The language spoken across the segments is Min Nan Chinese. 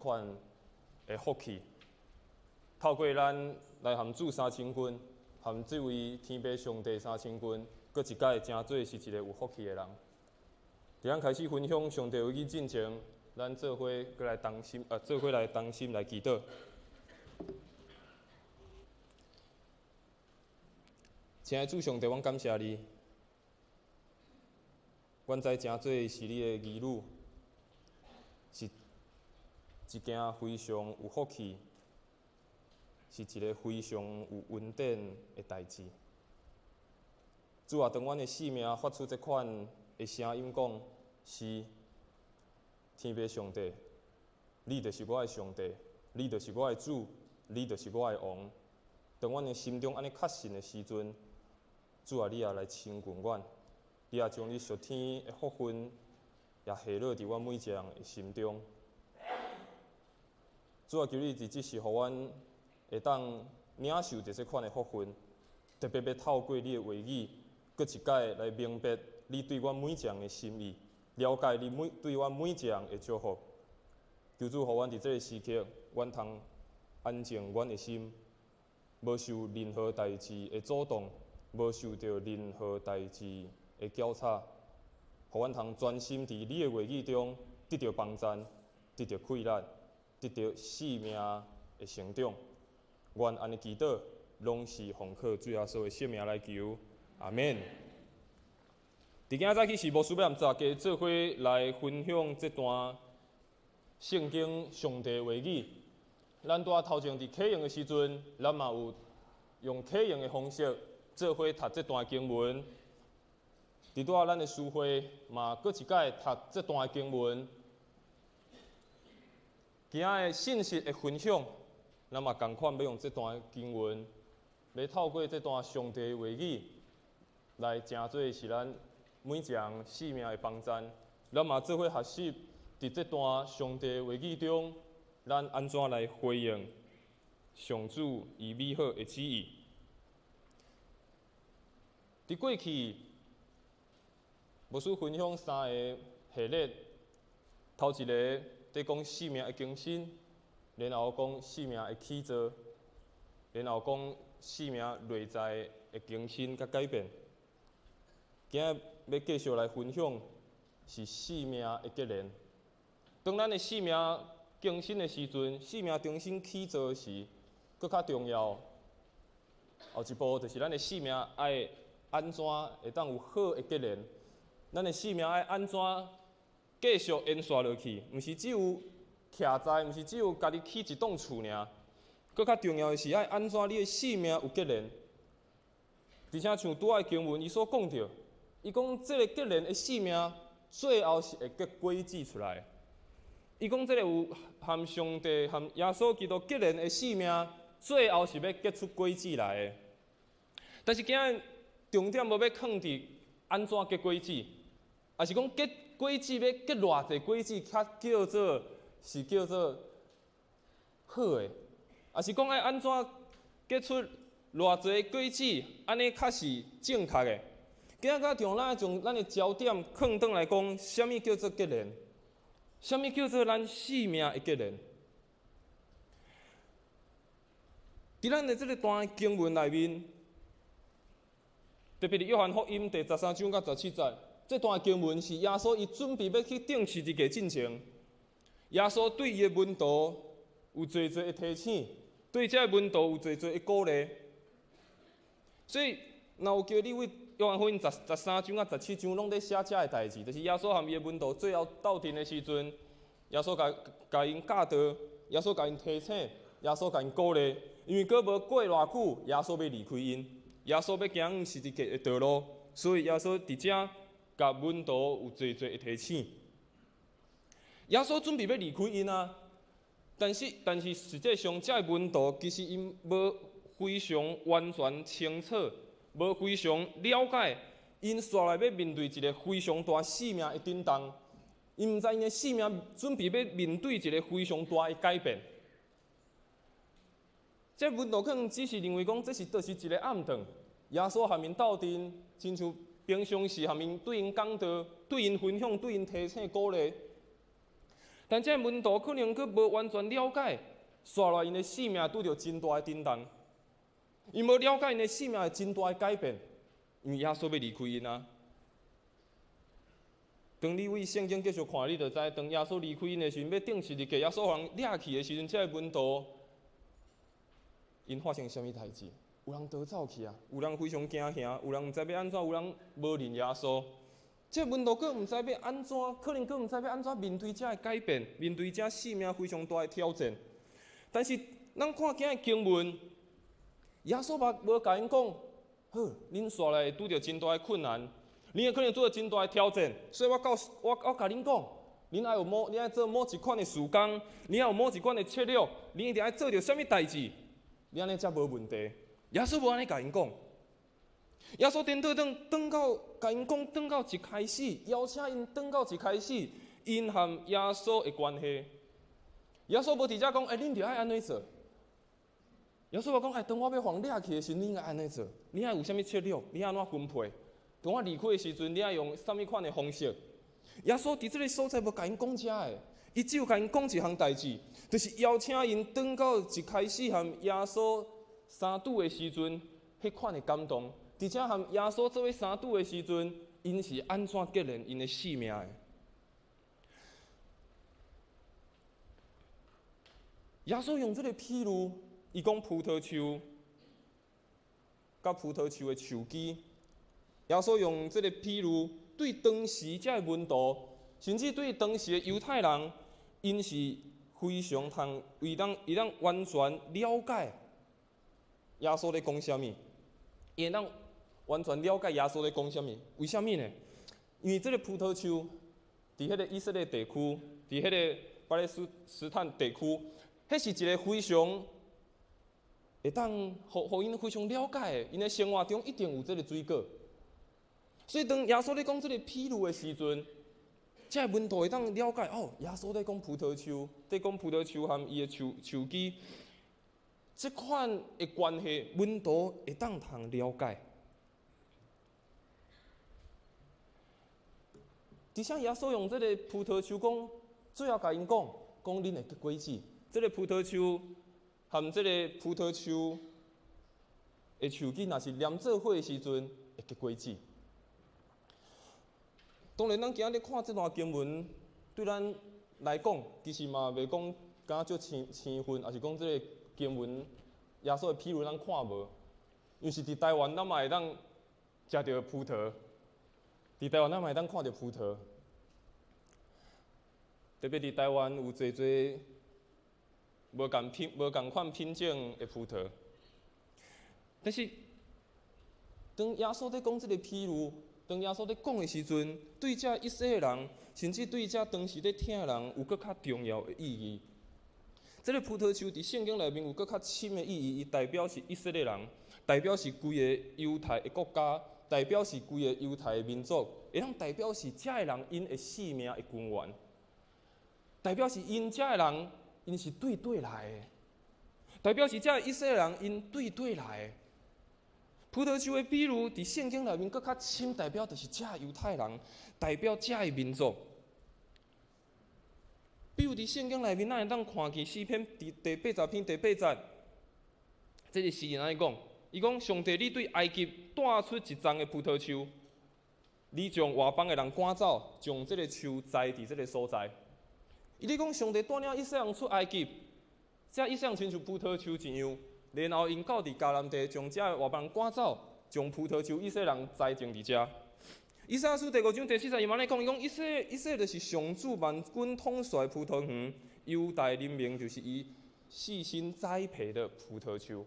款的福氣。透過咱來和主相親近，和這位天父上帝相親近，閣一擺成做是一个有福氣的人。佇咱開始分享上帝話語進前，咱做伙閣來同心，做伙來同心來祈禱。親愛的主上帝，阮感謝你，阮知成做是你的兒女，是一件非常有福氣，是一个非常有恩典的代誌。主啊，當阮的生命發出這款的聲音，講是天父上帝，你就是我的上帝，你就是我的主，你就是我的王。當阮的心中按呢確信的時陣，主啊，你也來親近阮，你也將你屬天的福分也下落佇阮每一个人的心中。主啊，求你佇這時，予阮會當領受著這款的福分，特別欲透過你的話語，閣一擺來明白你對阮每一个人的心意，了解你每對阮每一個人的祝福。求主予阮佇這个時刻，阮通安靜阮的心，無受任何代誌的阻擋，無受著任何代誌的攪吵，予阮通專心佇你的話語中得著幫贊，得著氣力，得著生命的成長。願按呢祈禱，攏是奉靠主耶穌的聖名來求，阿們。佇今仔早起是牧師欲和大家做伙來分享這段聖經上帝話語。咱拄仔頭前佇啟用的時陣，咱嘛有用啟用的方式做伙讀這段經文。佇拄仔咱的詩會嘛，閣一擺讀這段經文。今仔的信息的分享，咱嘛仝款欲用這段經文，欲透過這段上帝的話語，來成做是咱每一个人生命的幫贊。咱嘛做伙學習，佇這段上帝的話語中，咱按怎來回應上主伊美好的旨意？佇過去，牧師分享三个系列，頭一个佇講生命的更新，然後講生命的起造，然後講生命內在的更新佮改變。今仔欲繼續來分享是生命的結連。當咱的生命更新的時陣，生命重新起造時，閣較重要。後一步就是咱的生命愛按怎會當有好的結連？咱的生命愛按怎繼續延續落去？毋是只有徛在，毋是只有家己起一棟厝爾。閣較重要的是愛按怎你的生命有結連？而且像拄仔的經文，伊所講著，伊講這个結連的生命，最後是會結果子出來。伊講這个有和上帝、和耶穌基督結連的生命，最後是欲結出果子來的。但是今仔重點無欲囥佇按怎結果子，抑是講結果子欲結偌濟果子，較叫做是叫做好的，抑是講愛按怎結出偌濟果子，按呢較是正確的。今仔較重，咱將咱的焦點囥轉來講，啥物叫做結連？啥物叫做咱生命的結連？佇咱的這个段經文內面，特別佇約翰福音第13章佮17節，這段經文是耶穌伊準備欲去釘十字架進前，耶穌對伊的門徒有濟濟的提醒，對這个門徒有濟濟的鼓勵。所以，若有機會你為約翰福音13章佮17章攏咧寫這个代誌，就是耶穌和伊的門徒最後鬥陣的時陣，耶穌共共𪜶教導，耶穌共𪜶提醒，耶穌共𪜶鼓勵，因為閣無過偌久，耶穌欲離開𪜶，耶穌欲行十字架的道路，所以耶穌佇遮共門徒有濟濟的提醒。耶穌準備欲離開𪜶啊，但是實際上，這个門徒其實𪜶無非常完全清楚，無非常了解，𪜶煞來欲面對一个非常大生命的震動，𪜶毋知𪜶的生命準備欲面對一个非常大的改變。這門徒可能只是認為講，這是就是一个暗頓，耶穌和𪜶鬥陣，親像平常時和𪜶對𪜶講道、對𪜶分享、對𪜶提醒鼓勵。但這門徒可能閣無完全了解，紲落來𪜶的性命拄著真大的震動。𪜶無了解𪜶的性命會真大的改變，因為耶穌欲離開𪜶啊。當你為聖經繼續看，你就知，當耶穌離開𪜶的時陣，欲釘十字架，耶穌予人掠去的時陣，這个門徒𪜶發生啥物代誌？有人逃走去啊，有人非常驚嚇，有人毋知欲按怎，有人無認耶穌。這門徒閣毋知欲按怎，可能閣毋知欲按怎面對這个改變，面對這性命非常大的挑戰。但是，咱看今日經文，耶穌嘛無共𪜶講，好，恁紲來會拄著真大的困難，恁會可能拄著真大的挑戰，所以我告訴我，我共恁講，恁愛有某，恁愛做某一款的事工，恁愛有某一款的策略，恁一定愛做著啥物代誌，你按呢才無問題。耶穌無按呢共𪜶講，耶穌顛倒轉轉到共𪜶講，轉到一開始，邀請𪜶轉到一開始，𪜶和耶穌的關係。耶穌無佇遮講，欸，恁著愛按呢做。耶穌無講，欸，當我欲予人掠去的時陣，你應該按呢做，你愛有啥物策略，你愛按怎分配？當我離開的時陣，你愛用啥物款的方式？耶穌佇這个所在無共𪜶講這个，伊只有共𪜶講一項代誌，就是邀請𪜶轉到一開始和耶穌相拄的時陣，彼款的感動，而且和耶穌做伙相拄的時陣，𪜶是按怎結連𪜶的性命的？耶穌用這个譬喻，伊講葡萄樹佮葡萄樹的樹枝。耶穌用這个譬喻，對當時這个門徒，甚至對當時的猶太人，𪜶是非常通為當會當完全了解耶穌咧講啥物，伊會當完全了解耶穌咧講啥物。為啥物呢？因為這个葡萄樹佇彼个以色列地區，佇彼个巴勒斯斯坦地區，彼是一个非常會當予予𪜶非常了解的，𪜶的生活中一定有這个水果。所以當耶穌咧講這个譬喻的時陣，這个門徒會當了解哦，耶穌咧講葡萄樹，咧講葡萄樹和伊的樹樹枝，這款的關係，門徒會當通了解。而且耶穌用這个葡萄樹講，最後共𪜶講，講恁會結果子。這个葡萄樹和這个葡萄樹的樹枝，若是連做伙的時陣，會結果子。當然，咱今仔日看這段經文，對咱來講，其實嘛袂講敢若足生生分，抑是講這个經文耶穌的譬喻，咱看無。因為是佇台灣，咱嘛會當食著葡萄；佇台灣，咱嘛會當看著葡萄。特別佇台灣有濟濟無仝品、無仝款品種的葡萄。但是，當耶穌佇講這个譬喻，當耶穌佇講的時陣，對這以色列人，甚至對這當時佇聽的人，有閣較重要的意義。這个葡萄樹佇聖經內面有閣較深的意義，伊代表是以色列人，代表是規个猶太的國家，代表是規个猶太的民族，會當代表是這个人𪜶的性命的根源，代表是𪜶這个人𪜶是對佗來的，代表是這个以色列人𪜶對佗來的。葡萄樹的比喻佇聖經內面閣較深，代表就是這猶太人，代表這个民族。比如佇聖經內面，咱會當看見詩篇第80篇第8節，這个詩人按呢講，伊講上帝，你對埃及帶出一叢的葡萄樹，你將外邦的人趕走，將這个樹栽佇這个所在。伊咧講上帝帶領以色列人出埃及，這以色列人親像葡萄樹一樣。然後𪜶到佇迦南地，將這个外邦人趕走，將葡萄樹以色列人栽種佇遮。以賽亞書第5章第4節伊嘛按呢講，伊講以色列就是上主萬軍統帥葡萄園，猶大人民就是伊細心栽培的葡萄樹。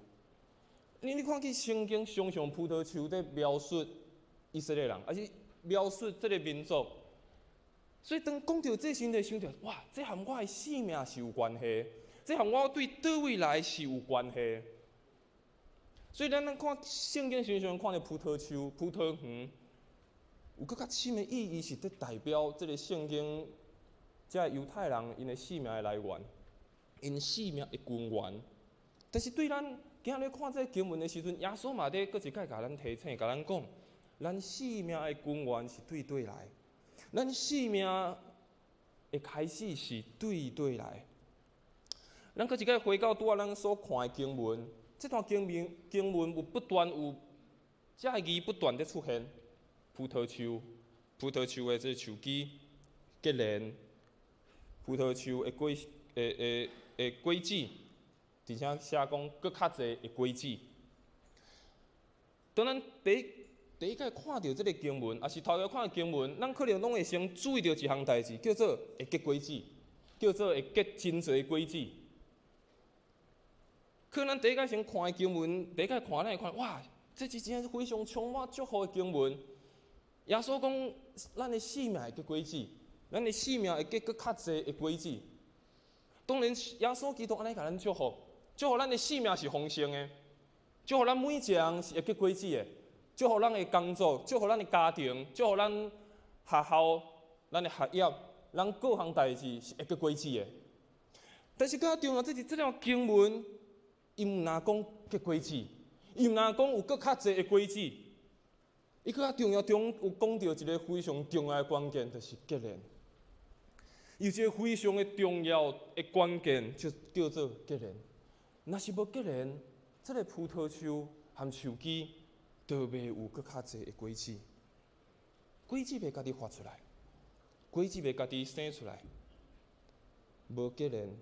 你看見聖經常常葡萄樹佇描述以色列人，抑是描述這个民族。所以當講著這時陣，就想著哇，這和我的性命是有關係，這和我對佗位來是有關係。所以咱看聖經常常看著葡萄樹、葡萄園，有閣較深的意義，是佇代表這个聖經，這个猶太人𪜶的性命的來源，𪜶性命的根源。但是對咱今日看這个經文的時陣，耶穌嘛佇閣一擺共咱提醒，共咱講，咱性命的根源是對佗來，咱性命。的開始是對佗來？咱閣一擺回到拄仔咱所看的經文，這段經文有不斷有這个字不斷佇出現，葡萄樹，葡萄樹的這個樹枝結連，葡萄樹的果的的的果子，而且寫講閣較濟的果子。當咱第一擺看著這个經文，抑是頭一擺看經文，咱可能攏會先注意著一項代誌，叫做會結果子，叫做會結真濟果子。可能咱第一擺先看的經文，第一擺看咱會看，哇，這是真正是非常充滿祝福的經文。耶穌講，咱的生命會結果子，咱的生命會結閣較濟的果子。當然，耶穌基督按呢共咱祝福，祝福咱的生命是豐盛的，祝福咱每一個人是會結果子的，祝福咱的工作，祝福咱的家庭，祝福咱學校、咱的學業、咱各項代誌是會結果子的。但是閣較重要，這是這段經文。伊毋若講結果子，伊毋若講有閣較濟的果子，伊閣較重要中有講著一個非常重要的關鍵，就是結連。有一個非常的重要的關鍵，就叫做結連。若是無結連，這個葡萄樹和樹枝就袂有閣較濟的果子。果子袂家己發出來，果子袂家己生出來，無結連。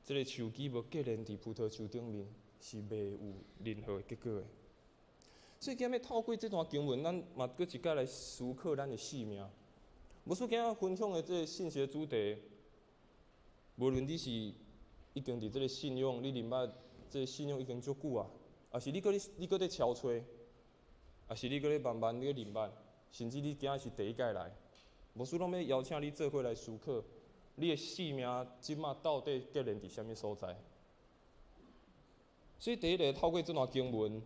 這個樹枝無結連佇葡萄樹頂面，是袂有任何的結果的。所以今日透過這段經文，咱嘛閣一擺來思考咱的生命。牧師今仔分享的這個信息的主題，無論你是已經佇這個信仰，你認捌這個信仰已經足久啊，抑是你閣咧悄揣，抑是你閣咧慢慢咧認捌，甚至你今仔是第一擺來，牧師攏欲邀請你做伙來思考。你的生命這馬到底結連佇啥物所在？所以第一个透過這段經文，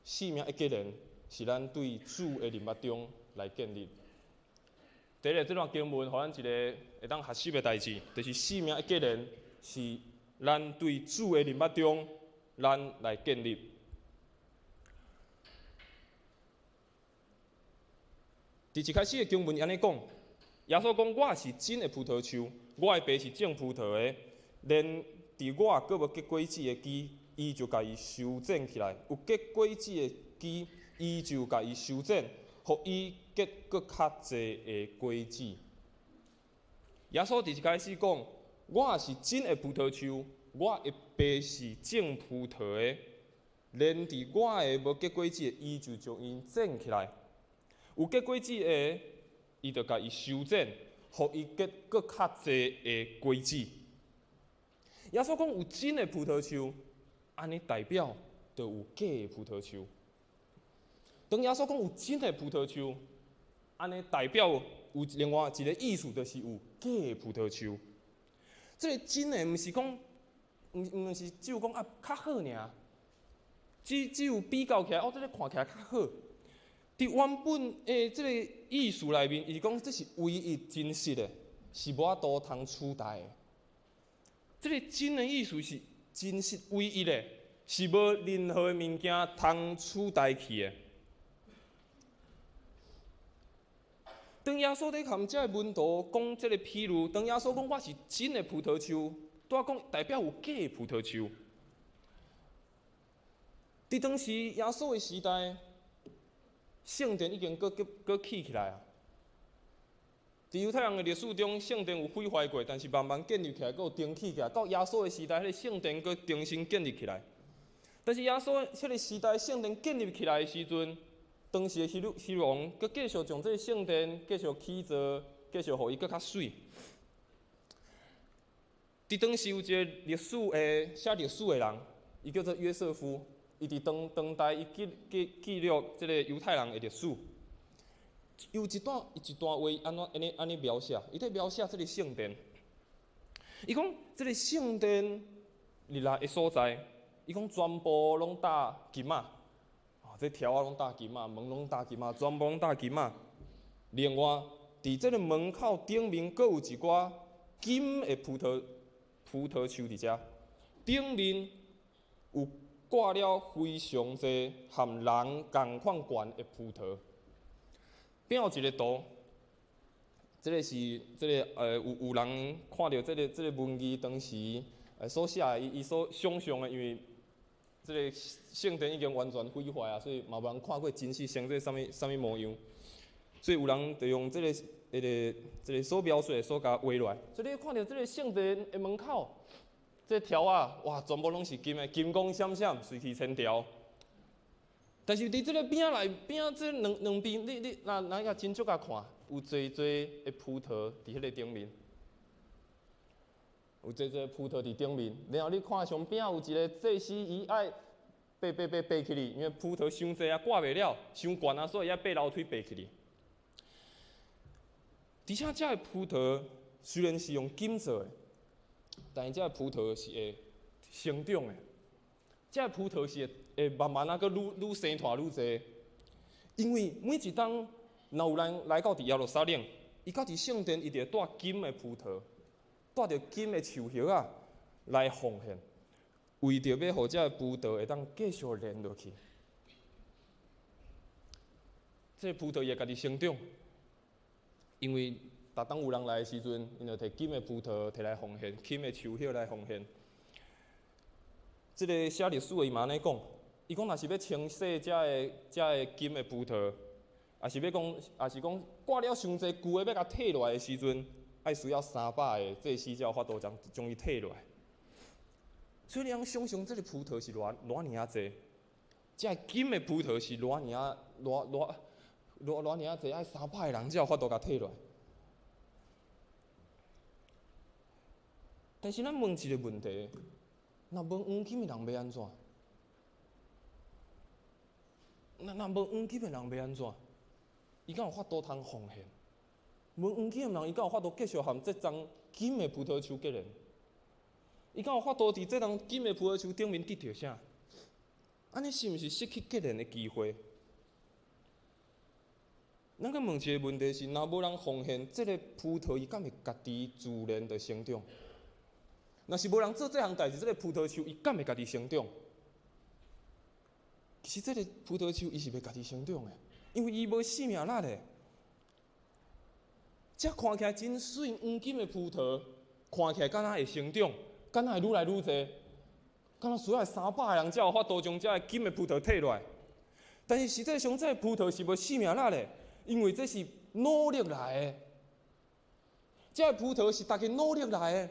生命的結連是咱對主的認捌中來建立。第一个這段經文，予咱一个會當學習的代誌，就是生命的結連是咱對主的認捌中，咱來建立。佇一開始的經文按呢講。耶穌講：我是真的葡萄樹，我的爸是種葡萄的。連佇我閣無結果子的枝，伊就共伊修剪起來；有結果子的枝，伊就共伊修剪，予伊結閣較濟的果子。耶穌佇一開始講：我是真的葡萄樹，我的爸是種葡萄的。連佇我的無結果子的，伊就將𪜶剪起來；有結果子的，伊就共伊修剪，予伊結閣較濟的果子。耶穌講有真的葡萄樹，按呢代表就有假的葡萄樹。當耶穌講有真的葡萄樹，按呢代表有另外一個意思，就是有假的葡萄樹。這個真的毋是講，毋是只有講啊較好爾，只有比較起來，哦，這個看起來較好。佇原本的這個意思內面，伊是講這是唯一真實的，是無法度通取代的。這個真的意思是真實唯一的，是無任何物件通取代去的。當耶穌佇共這个門徒講這個譬喻，當耶穌講我是真的葡萄樹，拄仔講代表有假的葡萄樹。佇當時耶穌的時代，聖殿已經閣起起來啊！佇猶太人的歷史中，聖殿有毀壞過，但是慢慢建立起來，閣有重起起來。到耶穌的時代，彼個聖殿閣重新建立起來。但是耶穌彼個時代聖殿建立起來的時陣，當時的希律王閣繼續將這個聖殿繼續起造，繼續予伊閣較媠。佇當時有一個歷史的寫歷史的人，伊叫做約瑟夫。伊佇當代，伊記錄這個猶太人的歷史。有一段話，按怎按呢描寫？伊佇描寫這個聖殿。伊講這個聖殿佇來的所在，伊講全部攏搭金仔，哦，這柱仔攏搭金仔，門攏搭金仔，全部攏搭金仔。另外，佇這個門口頂面，閣有一寡金的葡萄樹佇遮，頂面有掛了非常濟和人仝款懸的葡萄。邊有一個圖，這个是這个有人看著這个文字當時所寫的，伊所想像的，因為這个聖殿已經完全毀壞啊，所以嘛無人看過真實成做啥物啥物模樣。所以有人就用這个所描述的所共畫落來。所以你看著這个聖殿的門口，這個條仔，哇，全部攏是金的，金光閃閃，水氣千條。但是佇這个邊仔內邊仔這兩邊，你若若共真足共看，有濟濟的葡萄佇彼个頂面，有濟濟葡萄佇頂面。然後你看上邊有一个祭司，伊愛爬爬爬爬起去，因為葡萄傷濟啊，掛袂了，傷懸啊，所以伊愛爬樓梯爬起去。而且這个葡萄雖然是用金做的，但是這个葡萄是會成長的。這个葡萄是會慢慢啊，閣愈生大愈濟。因為每一當若有人來到佇耶路撒冷，伊到佇聖殿，伊就會帶金的葡萄，帶著金的樹葉仔來奉獻，為著欲予這个葡萄會當繼續連落去。這个葡萄伊會家己成長，因為逐當有人來的時陣，𪜶就提金的葡萄提來奉獻，金的樹葉來奉獻。這个寫歷史的伊嘛按呢講，伊講若是欲清洗這个金的葡萄，抑是講掛了傷濟舊的欲共退落來的時陣，愛需要300個祭司才有法度將伊退落來。所以你通想像這个葡萄是偌偌爾仔濟，這个金的葡萄是偌爾偌偌偌偌爾仔濟，愛300個人才有法度共退落來。但是咱問一个問題：若無黃金的人欲按怎？若無黃金的人欲按怎？伊敢有法度通奉獻？無黃金的人，伊敢有法度繼續和這欉金的葡萄樹結連？伊敢有法度佇這欉金的葡萄樹頂面得著啥？按呢是毋是失去結連的機會？咱閣問一个問題是：若無人奉獻，這个葡萄伊敢會家己自然的成長？若是無人做這項代誌，這个葡萄樹伊敢會家己成長？其實這个葡萄樹伊是袂家己成長的，因為伊無生命力的。這看起來真媠黃金的葡萄，看起來敢若會成長，敢若會愈來愈濟，敢若需要300個人才有法度將這个金的葡萄退落來。但是實際上，這个葡萄是無生命力的，因為這是努力來的。這个葡萄是大家努力來的。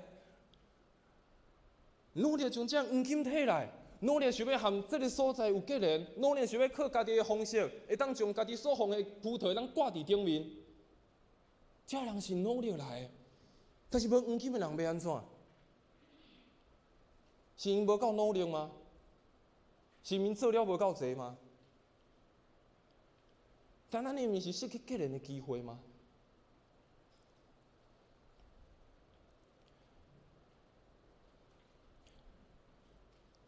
努力將這黃金提來，努力想欲和這个所在有結連，努力想欲靠家己的方式，會當將家己所奉的葡萄會當掛佇頂面。這人是努力來的，但是無黃金的人欲按怎？是𪜶無夠努力嗎？是𪜶做了無夠濟嗎？但咱呢，毋是失去結連的機會嗎？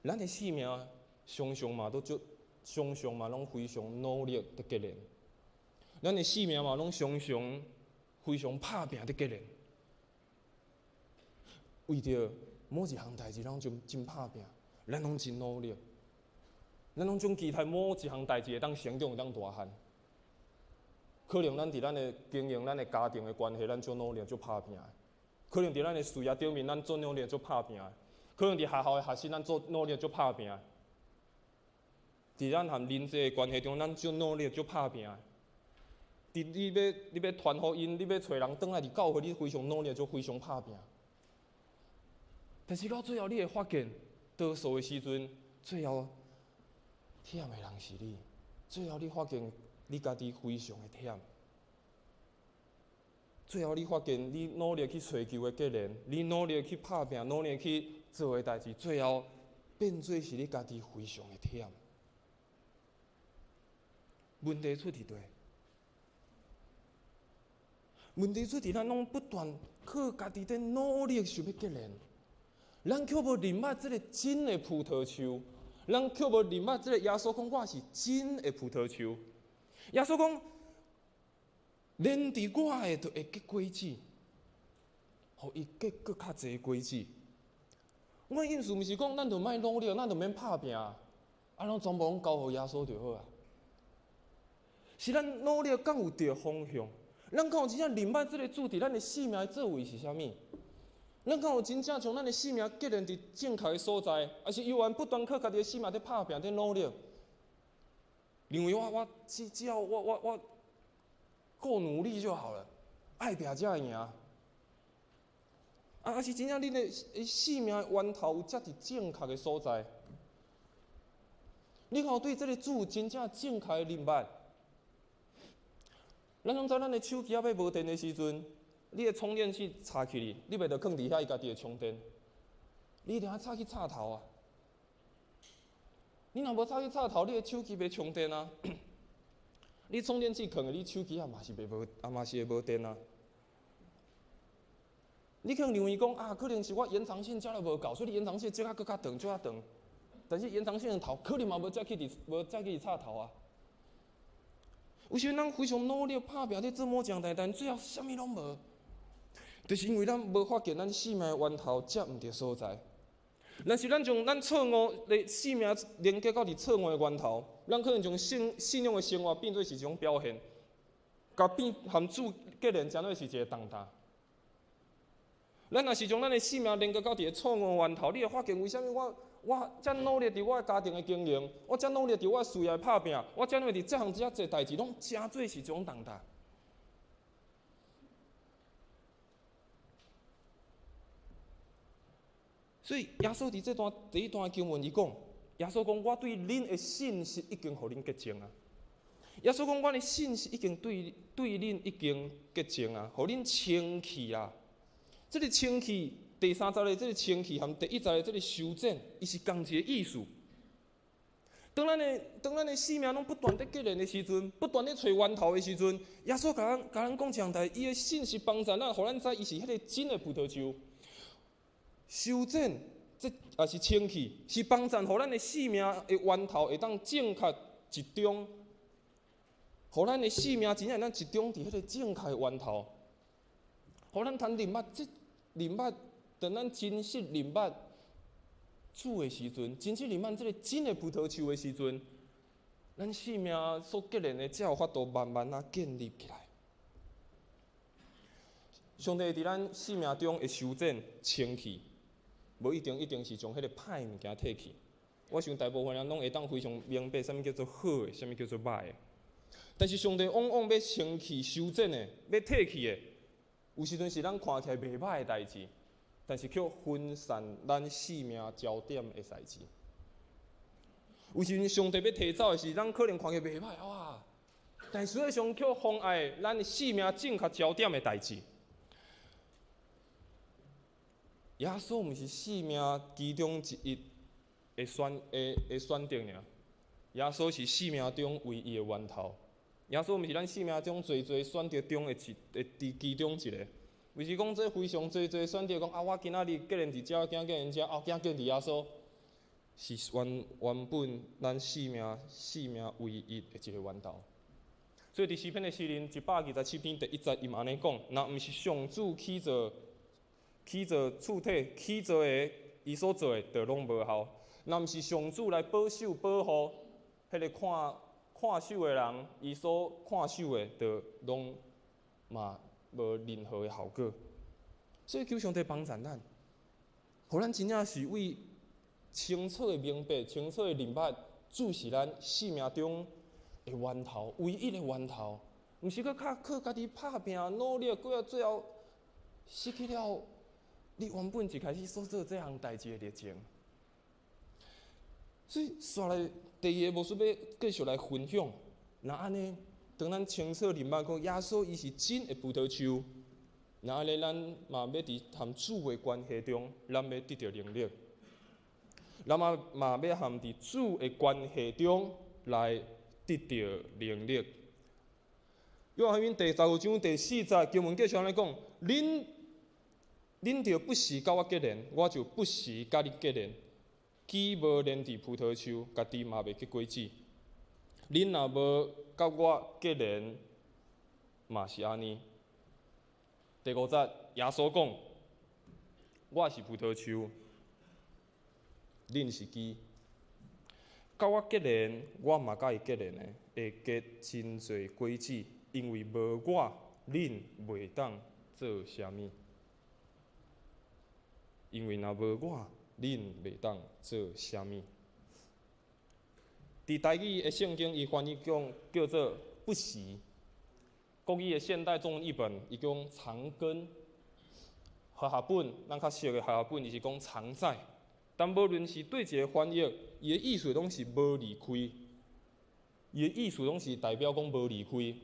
咱的生命常常嘛都足，常常嘛攏非常努力佇結連。咱的生命嘛攏常常非常拍拚佇結連。為著某一項代誌，咱攏真拍拚，咱攏真努力，咱攏總期待某一項代誌會當成長，會當大漢。可能咱佇咱的經營、咱的家庭的關係，咱足努力、足拍拚；可能佇咱的事業頂面，咱足努力、足拍拚。可能佇學校的學習，咱足努力、足拍拚；佇咱和人際的關係中，咱足努力、足拍拚。佇你欲傳福音，你欲揣人轉來佇教會，你非常努力，就非常拍拚。但是到最後，你會發現，多數的時陣，最後忝的人是你。最後你發現，你家己非常的忝。最後你發現，你努力去揣求的結連，你努力去拍拚，努力去做的代誌，最後變做是你家己非常的忝。問題出佇佗？問題出佇咱攏不斷靠家己佇努力想欲結連，咱卻無認捌這个真的葡萄樹，咱卻無認捌這个耶穌講我是真的葡萄樹。耶穌講，連佇我的就會結果子，予伊結閣較濟果子。我的意思毋是講咱就莫努力，咱就免拍拚，啊，攏全部攏交予耶穌就好啊。是咱努力敢有對方向？咱敢有真正認捌這个主佇咱的生命的作為是啥物？咱敢有真正將咱的生命結連佇正確的所在，抑是猶原不斷靠家己的生命佇拍拚、佇努力？認為我只要我夠努力就好了，愛拚才會贏。啊，抑是真正恁的生命的源頭有接佇正確的所在？你敢有對這个主真正正確的認捌？咱攏知咱的手機仔欲無電的時陣，你的充電器插起去，你袂著囥佇遐，伊家己會充電。你一定愛插去插頭啊！你若無插去插頭，你的手機袂充電啊！你充電器囥佇你手機仔嘛是袂無，啊嘛是會無電啊！你可能認為講啊，可能是我延長線接得無夠，所以你延長線接較閣較長，較長。但是延長線的頭可能嘛無接去佇，無接去插頭啊。有時陣咱非常努力拍拚咧做某一項代，但最後啥物攏無，就是因為咱無發現咱生命的源頭接毋著所在。若是咱將咱錯誤的生命連結到佇錯誤的源頭，咱可能將信仰的生活變做是一種表現，共變和主結連成做是一个重擔。咱若是將咱的生命連結到佇个錯誤源頭，你會發現為啥物我遮努力佇我的家庭的經營，我遮努力佇我的事業拍拚，我遮努力佇這項遮濟代誌，攏成做是一種重擔。所以耶穌佇這段第一段經文，伊講，耶穌講，我對恁的信實已經予恁潔淨啊。耶穌講，我的信實已經對恁已經潔淨啊，予恁清氣啊。這个清氣，第三節的這个清氣和第一節的這个修剪，伊是仝一个意思。當咱的生命攏不斷佇結連的時陣，不斷佇揣源頭的時陣，耶穌共咱講一項代，伊的信實幫助咱，予咱知伊是彼个真的葡萄樹。修剪，這也是清氣，是幫助予咱的生命的源頭會當正確集中，予咱的生命真正會當集中佇彼个正確的源頭，予咱通認捌這認捌，當咱真實認捌主的時陣，真實認捌這个真的葡萄樹的時陣，咱生命所結連的才有法度慢慢仔建立起來。上帝佇咱生命中的修剪清氣，無一定是將彼个歹物件剔去。我想大部分人攏會當非常明白，啥物叫做好的，啥物叫做歹的。但是上帝往往欲清氣修剪的，欲剔去的，有時陣是咱看起來袂歹的代誌，但是卻分散咱生命焦點的代誌。有時陣上帝欲提走的是咱可能看起來袂歹哇，但實際上卻妨礙咱生命正確焦點的代誌。耶穌毋是生命其中之一的選擇爾，耶穌是生命中唯一的源頭。耶穌毋是咱生命中濟濟選擇中的一的佇其中一个。毋是講這非常濟濟選擇，講啊，我今仔日結連佇遮，今仔結連遮，後今仔結連佇耶穌，是原本咱生命唯一的一个源頭。所以佇詩篇的詩人127篇第一節，伊嘛按呢講：若毋是上主起造厝體，起造的伊所做的，就攏無效。若毋是上主來保守保護，彼个看守的人，伊所看守的，就攏嘛無任何的效果。所以求上帝幫助咱，予咱真正是為清楚的明白、清楚的認捌，主是咱生命中的源頭，唯一的源頭，毋是閣較靠家己拍拚努力，過最後失去了你原本一開始所做這項代誌的熱情。所以，紲來第二个牧師欲繼續來分享。若按呢，當咱清楚認捌講耶穌伊是真的葡萄樹，若按呢，咱嘛欲佇和主的關係中，咱欲得著能力。咱嘛欲和佇主的關係中來得著能力。約翰福音第十五章第四節經文繼續按呢講：恁著不時佮我結連，我就不時佮恁結連。枝無連佇葡萄樹，家己嘛袂結果子。恁若無佮我結連，嘛是按呢。第五節，耶穌講：我是葡萄樹，恁是枝。佮我結連，我嘛佮伊結連的，會結真濟果子，因為無我，恁袂當做啥物。因為若無我，恁袂當做啥物。佇台語的聖經，伊翻譯講叫做不時。國語的現代中文譯本，伊講長根。和合本，咱較熟的和合本，伊是講常在。但無論是佗一個翻譯，伊的意思攏是無離開。伊的意思攏是代表講無離開。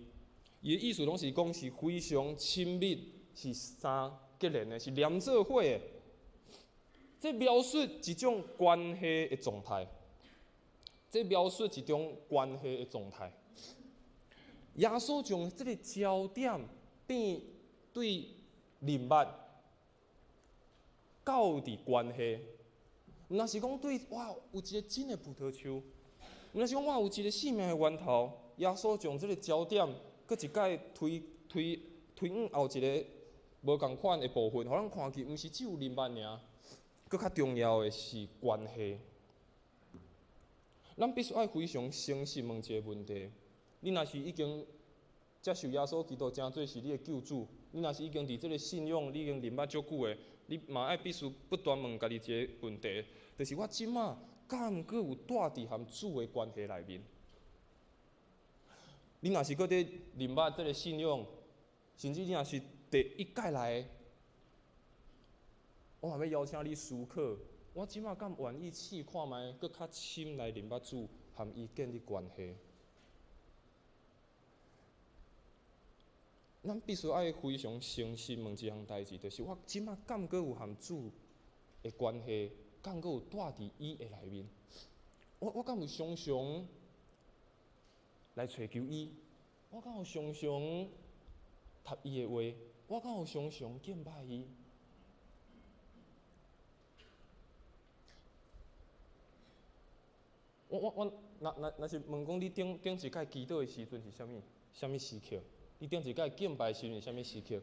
伊的意思攏是講是非常親密，是相結連的，是連做伙的。這描述一種關係的狀態。這描述一種關係的狀態。耶穌將這個焦點變對認捌到佇關係，毋若是講對我有一個真的葡萄樹，毋若是講我有一個生命的源頭。耶穌將這個焦點閣一擺推推推往後一個無仝款的部分，予咱看見，毋是只有認捌爾，閣較重要的是關係。咱必須愛非常誠實問一個問題：你若是已經接受耶穌基督成做是你的救主，你若是已經佇這個信仰你已經認捌足久的，你嘛愛必須不斷問家己一個問題，就是我這馬敢閣有蹛佇和主的關係內面？你若是閣佇認捌這個信仰，甚至你若是第一擺來的，我嘛欲邀請你思考，我這馬敢願意試看覓，閣較深來認捌主，和伊建立關係？咱必須愛非常誠實問一項代誌，就是我這馬敢閣有和主的關係，敢閣有蹛佇伊的內面？我敢有常常來揣求伊？我敢有常常讀伊的話？我敢有常常敬拜伊？我我我，若若若是問講你頂頂一擺祈禱的時陣是啥物？啥物時刻？你頂一擺敬拜的時陣是啥物時刻？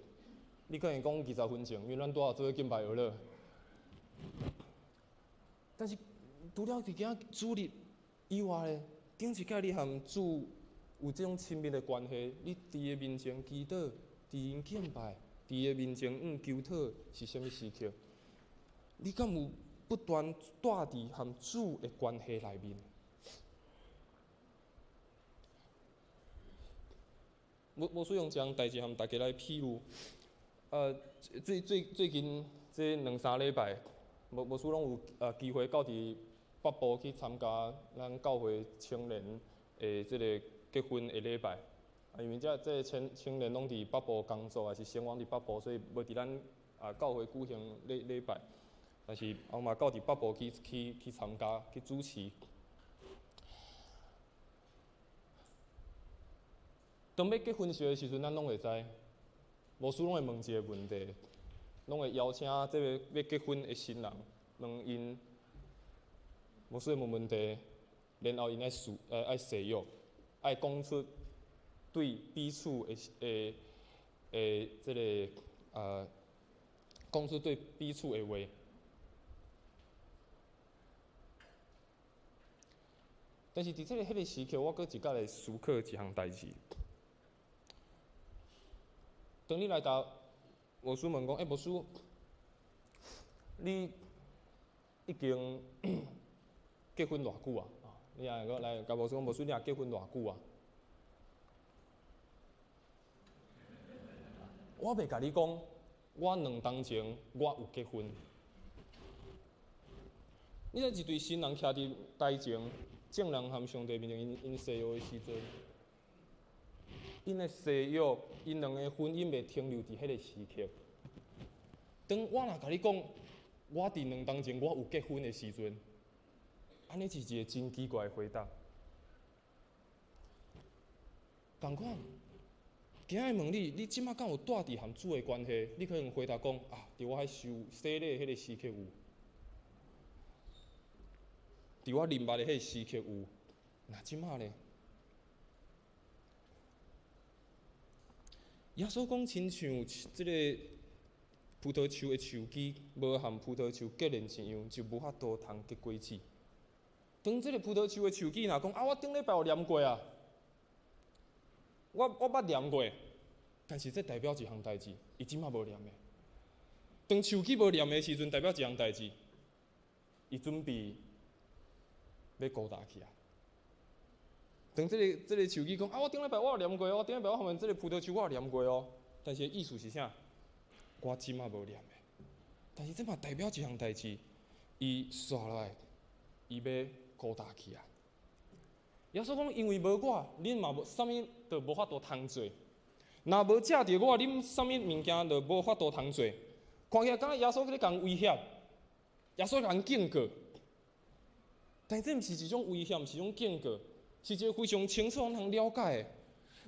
你可能講20分鐘，因為咱拄仔做伙敬拜完了。但是除了佇今主日以外咧，頂一擺你和主有這種親密的關係，你佇伊面前祈禱，佇𪜶敬拜，佇伊面前求討是啥物時刻？你敢有不斷蹛佇和主的關係內面？無需用這項代誌和大家來披露。最最最近這兩三禮拜，無需攏有機會到佇北部去參加咱教會青年的這個結婚的禮拜。啊，因為這這個青青年攏佇北部工作，抑是生活佇北部，所以無佇咱教會舉行禮禮拜。但是我嘛到佇北部去去去參加去主持。當欲結婚式的時陣，咱攏會知，牧師攏會問一個問題，攏會邀請這個欲結婚的新人，問𪜶，牧師會問問題，然後𪜶愛誓愛誓約，愛講出對彼此的的的這個講出對彼此的話。但是佇這個彼個時刻，我閣一擺來思考一項代誌。當你來共牧師問講，欸，牧師，你已經結婚偌久啊？你若閣來共牧師講，牧師你若結婚偌久啊？我袂共你講，我2冬前我有結婚。你知一對新人徛佇台前，眾人和上帝面前，𪜶誓約的時陣，𪜶的誓約，𪜶兩个婚姻袂停留佇彼个時刻。當我若共你講，我佇2冬前我有結婚的時陣，按呢是一個真奇怪的回答。仝款，今仔日問你，你這馬敢有蹛佇和主的關係？你可能回答講啊，佇我彼受洗禮彼個時刻有，佇我認捌的彼個時刻有。那這馬咧？耶穌講，親像這個葡萄樹的樹枝，無和葡萄樹結連一樣，就無法度通結果子。當這個葡萄樹的樹枝若講啊，我頂禮拜有念過啊，我捌念過，但是這代表一項代誌，伊這馬無念的。當樹枝無念的時陣，代表一項代誌，伊準備欲孤單去啊。當這個樹枝講啊，我頂禮拜我有念過哦，頂禮拜我含這个葡萄樹我有念過哦。但是意思是啥？我這馬無念的。但是這嘛代表一項代誌，伊煞落來，伊欲孤單去啊。耶穌講，因為無我，恁嘛無啥物都無法度通做。若無藉著我，恁啥物物件都無法度通做。看起來敢若耶穌咧共威脅，耶穌共警告。但這毋是一種威脅，毋是一種警告，是一個非常清楚通了解的。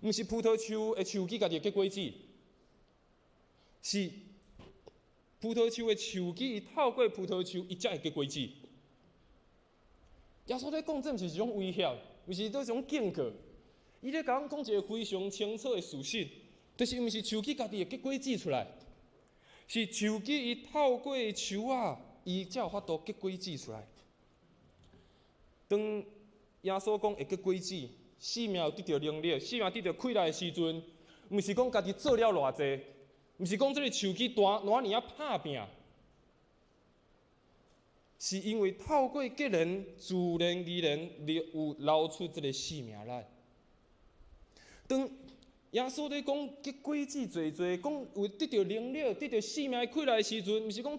毋是葡萄樹的樹枝家己會結果子，是葡萄樹的樹枝，伊透過葡萄樹，伊才會結果子。耶穌咧講，這毋是一種威脅，毋是這種警告。伊咧共阮講一個非常清楚的事實，就是毋是樹枝家己會結果子出來，是樹枝伊透過樹仔，伊才有法度結果子出來。當耶穌講會結果子，生命有得著能力，生命得著氣力的時陣，毋是講家己做了偌濟，毋是講這个樹枝大偌爾仔拍拚，是因為透過結連，自然而然有流出這个生命力。當耶穌咧講結果子濟濟，講有得著能力、得著生命的氣力的時陣，毋是講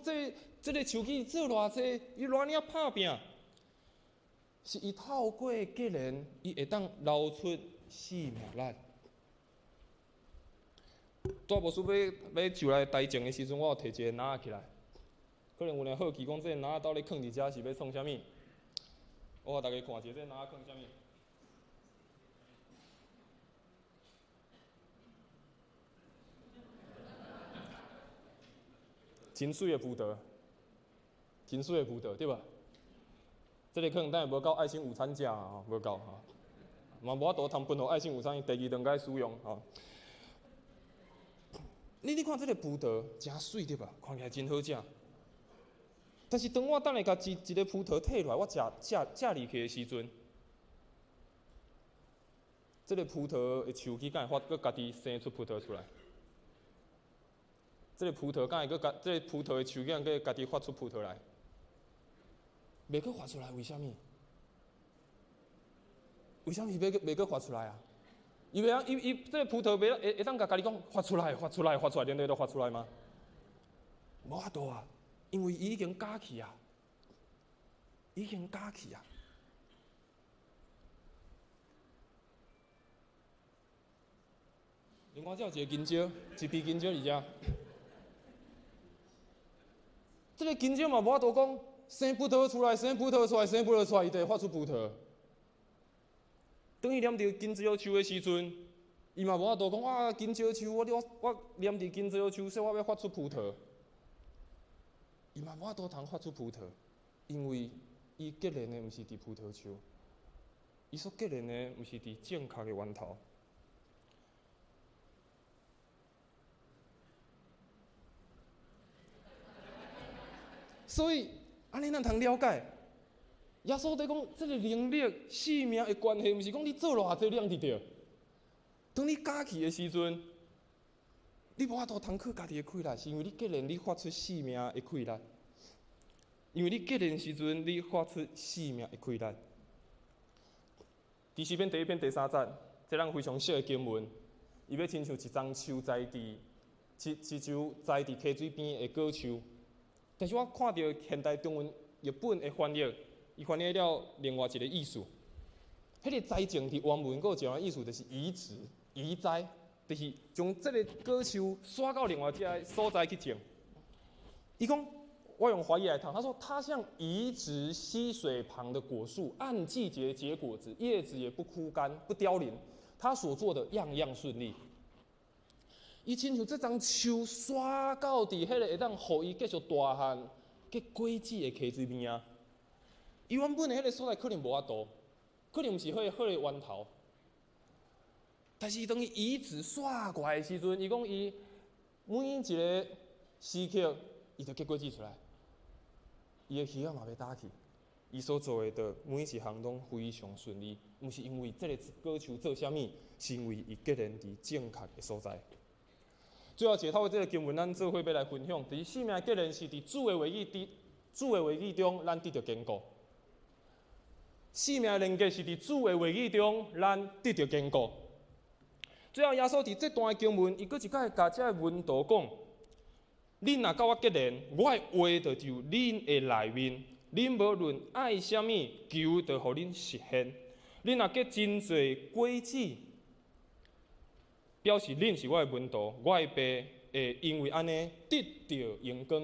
這个樹枝做偌濟，伊偌爾仔拍拚，是伊透過結連，伊會當流出生命力。拄牧師欲上來台前的時陣，我有提一个籃仔起來，可能有人好奇講，這个籃仔到底囥佇遮是欲創啥物？我予大家看一下，這个籃仔囥啥物？真媠的葡萄，真媠的葡萄，對吧？這个可能等下無夠愛心午餐食啊，無夠吼，嘛無法度通分予愛心午餐，第二頓該使用吼。你看這个葡萄誠媠對吧？看起來真好食。但是當我等下共一个葡萄提落來，我食食食入去的時陣，這个葡萄的樹枝敢會發閣家己生出葡萄出來？這个葡萄敢會閣家，這个葡萄的樹敢會閣家己發出葡萄來？袂閣發出來，為啥物？為啥物袂閣發出來啊？伊袂曉，伊伊這个葡萄袂曉會當共家己講發出來，發出來，發出來，連咧都發出來嗎？無法度啊，因為伊已經假去啊，已經假去啊。另外，這有一個香蕉，一支香蕉佇遮。這个香蕉嘛無法度講生葡萄出來，生葡萄出來，生葡萄出來，伊就會發出葡萄。當伊黏著香蕉樹的時陣，伊嘛無法度講啊，香蕉樹，我我黏佇香蕉樹，所以我欲發出葡萄。伊嘛無法度通發出葡萄，因為伊結連的毋是佇葡萄樹，伊所結連的毋是佇正確的源頭。所以，按呢咱通了解，耶穌佇講這个能力、生命的關係，毋是講你做偌濟你通得著。當你假去的時陣，你無法度通靠家己的氣力，是因為你結連你發出生命的氣力。因為你結連時陣，你發出生命的氣力。佇詩篇第一篇第三節，這咱非常熟的經文，伊欲親像一欉樹栽佇一一樹栽佇溪水邊的果樹。但是我看著現代中文譯本的翻譯，伊翻譯了另外一個意思。彼個栽種佇原文閣有一個意思，就是移植、移栽，就是將這个果樹徙到另外一个所在去種。伊講，我用華語來讀，他說：他像移植溪水旁的果樹，按季節結果子，葉子也不枯乾、不凋零。他所做的樣樣順利。伊親像這欉樹徙到佇彼个會當予伊繼續大漢結果子的溪水邊啊。伊原本的彼个所在可能無法度，可能毋是彼个好的源頭。但是當伊移植徙過來的時陣，伊講伊每一个時刻，伊就結果子出來，伊的魚仔嘛欲焦去，伊所做的就每一項攏非常順利，毋是因為這个果樹做啥物，是因為伊結連佇正確的所在。最後一個透過這個經文，咱做伙欲來分享。就是生命結連是佇主的話語，佇主的話語中，咱得著堅固。生命連結是佇主的話語中，咱得著堅固。最後，耶穌佇這段經文，伊閣一擺共這个門徒講：恁若佮我結連，我的話就佇恁的內面。恁無論愛啥物，求就予恁實現。恁若結真濟果子，表示恁是我的門徒，我的爸會因為按呢得著榮光。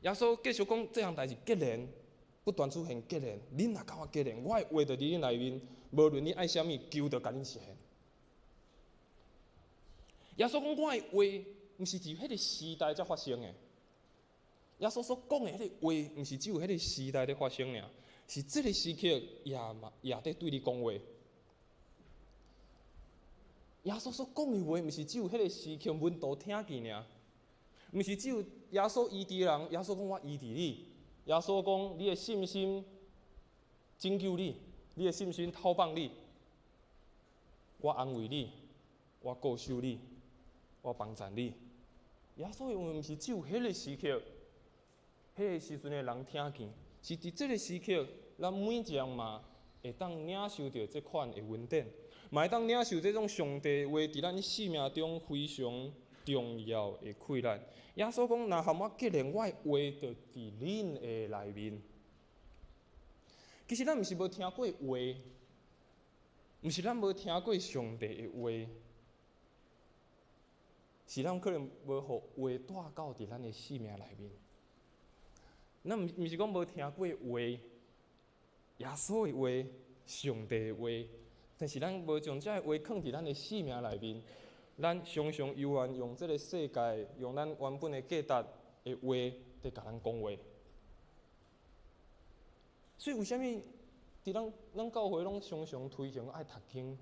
耶穌繼續講這項代誌結連，不斷出現結連。恁若佮我結連，我的話就佇恁內面，無論你愛啥物，求就共恁實現。耶穌講我的話，毋是佇彼个時代才發生的。耶穌所講的彼个話，毋是只有彼个時代咧發生爾，是這个時刻也嘛也佇對你講話。耶穌所講的話，毋是只有彼个時刻門徒聽見爾，毋是只有耶穌醫治人，耶穌講我醫治你，耶穌講你的信心拯救你，你的信心透放你，我安慰你，我顧守你，我幫贊你。耶穌的話毋是只有彼个時刻，彼个時陣的人聽見，是佇這个時刻，咱每一人嘛會當領受著這款的恩典，嘛會當領受這種上帝話佇咱生命中非常重要的氣力。耶穌講：若和我結連，我的話就佇恁的內面。其實咱毋是無聽過話，毋是咱無聽過上帝的話，是咱可能無予話帶到佇咱的生命內面。咱毋是講無聽過話，耶穌的話，上帝的話，但是咱無將這个話囥佇咱的生命內面。咱常常猶原用這个世界，用咱原本的價值的話，佇共咱講話。所以為啥物佇咱咱教會攏常常推行愛讀經？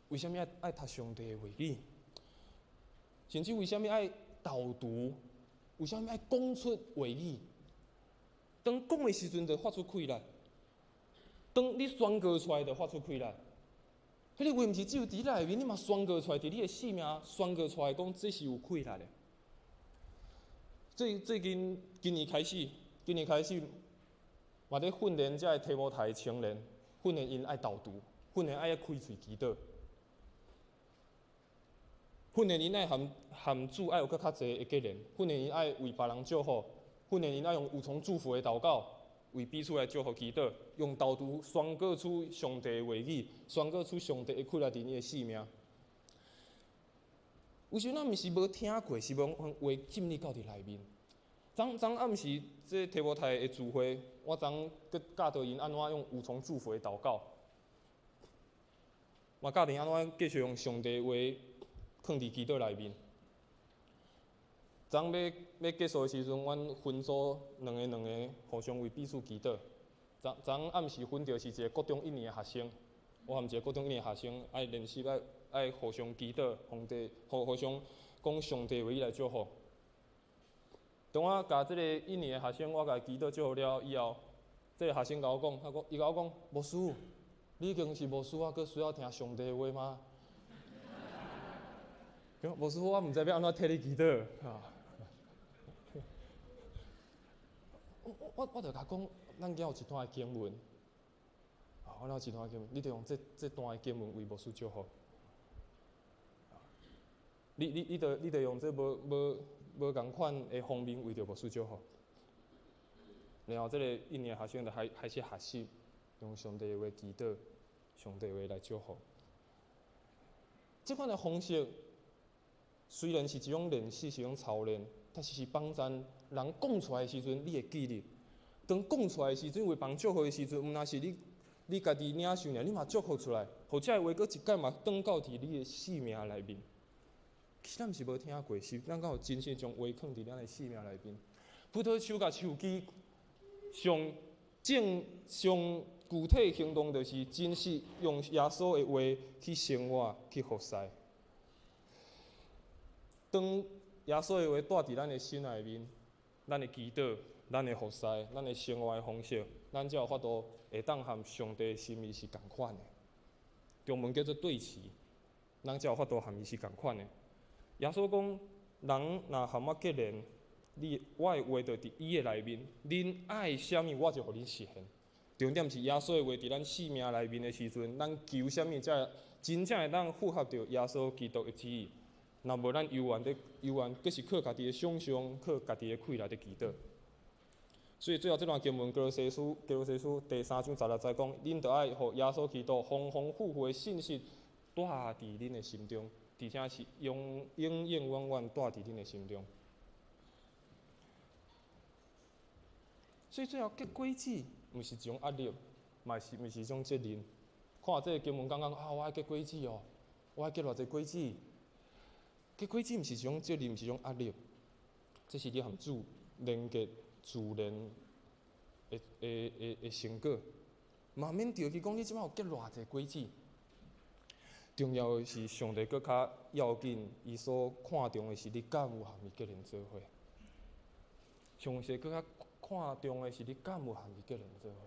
為啥物愛愛讀上帝的話語？甚至為啥物愛導讀？為啥物愛講出話語？當講的時陣，就發出氣力；當你宣告出來，就發出氣力。彼个話毋是只有佇你內面，你嘛宣告出來，佇你的生命宣告出來，講這是有氣力的。最最近今年開始，今年開始嘛咧訓練這个提摩太的青年，訓練𪜶愛導讀，訓練愛開喙祈禱，訓練𪜶愛和和主愛有閣較濟的結連，訓練𪜶愛為別人祝福，訓練𪜶愛用有從祝福的禱告為彼此來祝福祈禱，用導讀宣告出上帝的話語，宣告出上帝的氣力佇𪜶的生命。有時咱毋是無聽過，是無予話進入到佇內面。昨昨暗時，這提摩太的聚會，我昨閣教導𪜶按怎用有從祝福的禱告，嘛教𪜶按怎繼續用上帝的話囥佇祈禱內面。昨欲欲結束的時陣，阮分組兩个兩个互相為彼此祈禱。昨昨暗時分著是一个國中一年的學生，我和一个國中一年的學生愛練習愛愛互相祈禱，皇帝互互相講上帝話語來祝福。當我共這个一年的學生，我共伊祈禱祝福了以後，這个學生共我講，他講，伊共我講，牧師，你已經是牧師啊，閣需要聽上帝的話嗎？牧師，我毋知欲按怎替你祈禱。我我我就共講，咱今有一段的經文，啊，我有一段經文，你就用這這段的經文為牧師祝福。你你你著你著用這無無無仝款的方面為著牧師祝福。然後這個一年學生就開開始學習用上帝的話祈禱，上帝的話來祝福。這款的方式雖然是一種練習，是一種操練，但是是幫助人講出來的時陣，你會記得。當講出來的時陣，為別人祝福的時陣，毋但是你你家己領受爾，你嘛祝福出來，予這个話閣一擺嘛轉到佇你的生命內面。其實咱毋是無聽過，是咱敢有真正將話囥佇咱的生命內面。葡萄樹佮樹枝上正上具體行動，就是真實用耶穌的話去生活、去服侍。當耶穌的話帶佇咱的心內面，咱的祈禱、咱的服侍、咱的生活的方式，咱才有法度會當和上帝的心意是仝款的。中文叫做對齊，咱才有法度和伊是仝款的。耶穌講，人若和我結連，你我的話就佇伊的內面，恁愛啥物，我就予恁實現。重點是耶穌的話佇咱生命內面的時陣，咱求啥物才真正會當符合著耶穌基督的旨意。若無咱猶原佇猶原，閣是靠家己的想像，靠家己的氣力佇祈禱。所以最後這段經文，歌羅西書，歌羅西書第三章十六節講，恁著愛予耶穌基督豐豐富富的信息蹛佇恁的心中，而且是永永永遠遠蹛佇恁的心中。所以最後結果子，毋是一種壓力，嘛是毋是一種責任。看這个經文，感覺啊，我愛結果子哦，我愛結偌濟果子。結果子毋是一種責任，毋是一種壓力，這是你和主連結自然的的的的成果。嘛免著去講你這擺有結偌濟果子。重要的是，上帝閣較要緊，伊所看重的是你敢有和伊結連做伙。上帝閣較看重的是你敢有和伊結連做伙。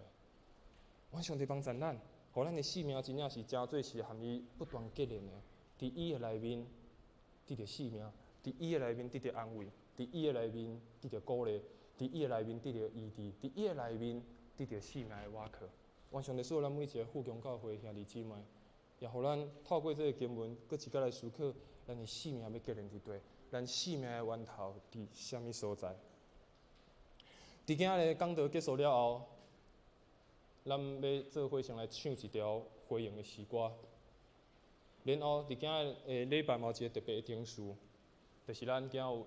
願上帝幫助咱，予咱的生命真正是誠做是和伊不斷結連的。佇伊的內面得著生命，佇伊的內面得著安慰，佇伊的內面得著鼓勵，佇伊的內面得著醫治，佇伊的內面得著生命的倚靠。願上帝賜予咱每一个富強教會兄弟姊妹，也予咱透過這个經文，閣一擺來思考，咱的生命欲結連佇佗，咱生命的源頭佇啥物所在？佇今仔日講道結束了後，咱欲做伙先來唱一條回應的詩歌。然後佇今仔日的禮拜嘛有一個特別的程序，就是咱今仔有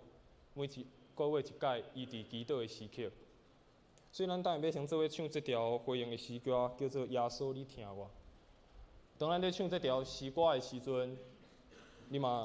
每一個月一擺醫治祈禱的時刻。所以咱等下欲先做伙唱這條回應的詩歌，叫做《耶穌你聽我》。當咱咧唱這條詩歌的時陣，你嘛